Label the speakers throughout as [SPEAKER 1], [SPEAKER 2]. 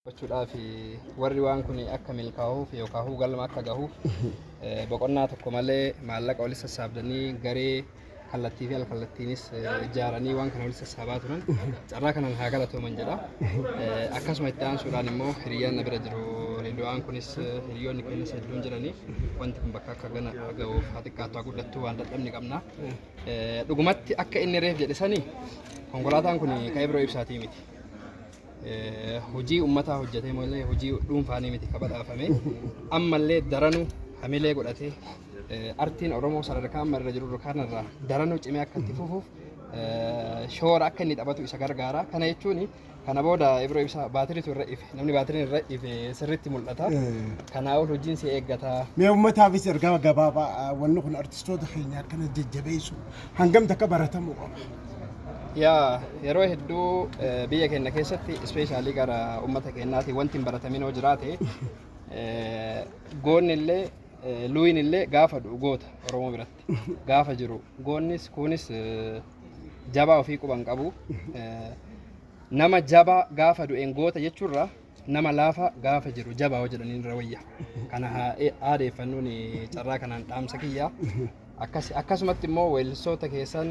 [SPEAKER 1] Gochuudhaaf warri waan kun akka milkaa'uuf yookaan galma akka gahuuf boqonnaa tokko malee maallaqa walitti sassaabdanii, garee kallattii fi alkallattiinis ijaaranii waan kana walitti sassaabaa turan, carraa kanaan haa galatooman jedha. Akkasuma itti aansuudhaan immoo hiriyyaan na bira jiru Reediyaan kunis, hiriyoonni keenyas hedduun jiranii, wanti kun bakka akka gana gahuuf haa xiqqaatu haa guddattu waan dadhabni qabna. Dhugumatti akka inni reef jedhe sanii, konkolaataan kun kan Ibroo Ibsaatii miti. Hojii ummataa hojjetee malee hojii dhuunfaanii miti ka badhaafame. Ammallee daranuu hamilee godhatee, artiin Oromoo sadarkaa amma irra jiru kanarraa daranuu cimee akka itti fufuuf shoora akka inni taphatu isa gargaara. Kana jechuun kana booda Ibroo Ibsaa baatiriitu irra ife, namni baatiriin irra ife sirriitti mul'ata. Kanaa ol hojiin si eeggata.
[SPEAKER 2] Mee uummataafis ergaa gabaabaa, wanni kun artistoota keenya akkana jajjabeessu hangam takka baratamuu qaba?
[SPEAKER 1] Yaa, yeroo hedduu biyya keenya keessatti, especially gara uummata keenyaati, wanti hin baratamin yoo jiraate, goonni illee luuyin illee gaafa du'u goota. Oromoo biratti gaafa jiru goonnis kunis jabaa ofii quban qabu. Nama jabaa gaafa du'een goota jechuurra nama laafa gaafa jiru jabaa yoo jedhaniin irra wayya. Kana haa aadeeffannuun carraa kanaan dhaamsa kiyya. Akkasumatti immoo weellistoota keessan,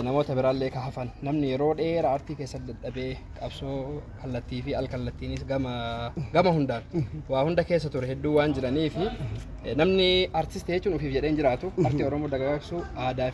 [SPEAKER 1] namoota biraallee ka hafan, namni yeroo dheeraa artii keessatti dadhabee qabsoo kallattii fi alkallattiinis gama gama hundaan waa hunda keessa ture hedduu waan jiranii fi namni artistii jechuun ofiif jedheen jiraatu, artii Oromoo dagaagsuu, aadaa fi